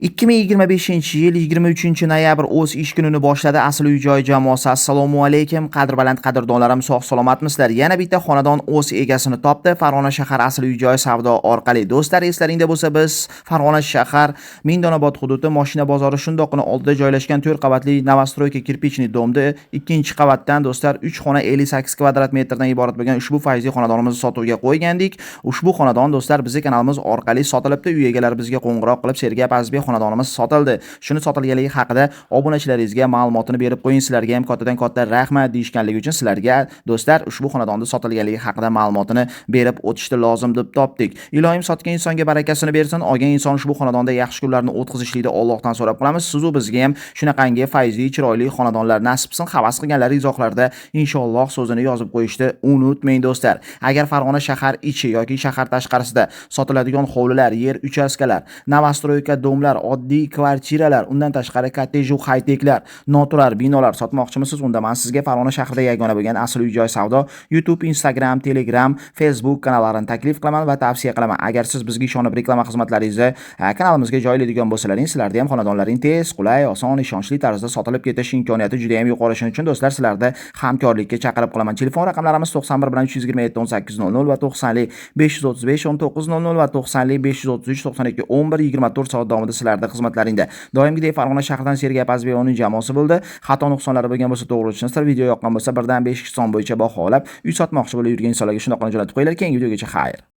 2025-yil 23-noyabr o'z ish kunini boshladi Asl uy-joy jamoasi. Assalomu alaykum, qadrbaland qadrdonlarim, sog' salomatmisizlar? Yana bitta xonadon o'z egasini topdi. Farg'ona shahar Asl uy-joy savdo orqali. Do'stlar, eslaringda bo'lsa, biz Farg'ona shahar Mingdonobod hududi Moshina bozori shundoqqina oldida joylashgan 4 qavatli новостройка кирпичный domda 2-qavatdan, do'stlar, 3 xona 58 kvadrat metrdan iborat bo'lgan ushbu fayzli xonadonimizni sotuvga qo'ygandik. Ushbu xonadon, do'stlar, bizning kanalimiz orqali sotilibdi. Uy egalari bizga qo'ng'iroq qilib, "Sergap Azizbek, xonadonimiz sotildi. Shuni sotilganligi haqida obunachilaringizga ma'lumotini berib qo'ying. Sizlarga ham kattadan katta rahmat" deyishganligi uchun sizlarga, do'stlar, ushbu xonadonda sotilganligi haqida ma'lumotini berib o'tishni lozim deb topdik. Iloyim sotgan insonga barakasini bersin, olgan inson ushbu xonadonda yaxshi kunlarni o'tkazishlikni Allohdan so'rab qolamiz. Sizu bizga ham shunaqangi fayzli, chiroyli xonadonlar nasib qilsin. Havas qilganlar izohlarda inshaalloh so'zini yozib qo'yishni unutmang, do'stlar. Agar Farg'ona shahar ichi yoki shahar tashqarisida sotiladigan hovlilar, yer uchastkalar, новостройка domlar, oddiy kvartiralar, undan tashqari kottej va xayteklar, noturar binolar sotmoqchimisiz? Unda men sizga Farg'ona shahrida yagona bo'lgan Asl uy-joy savdo YouTube, Instagram, Telegram, Facebook kanallarini taklif qilaman va tavsiya qilaman. Agar siz bizga ishonib reklama xizmatlaringizni kanalimizga joylaydigan bo'lsalaring, sizlarda ham xonadonlaring tez, qulay, oson, ishonchli tarzda sotilib ketish imkoniyati juda ham yuqori. Shuning uchun, do'stlar, sizlarni hamkorlikka chaqirib qolaman. Telefon raqamlarimiz 91 bilan 327 18 00 va 90 535 19 00 va 90 533 92 11. 24 soat davomida sizlarda xizmatlaringda. Doimgidek Farg'ona shahridan Sergey Azizbek va uning jamoasi bo'ldi. Xato nuqsonlari bo'lgan bo'lsa, to'g'ri. Video yoqqan bo'lsa, 1 dan 5 son bo'yicha baholab, uy sotmoqchi bo'lib yurgan insonlarga shundoqqina jo'natib qo'yinglar. Keyingi videogacha xayr.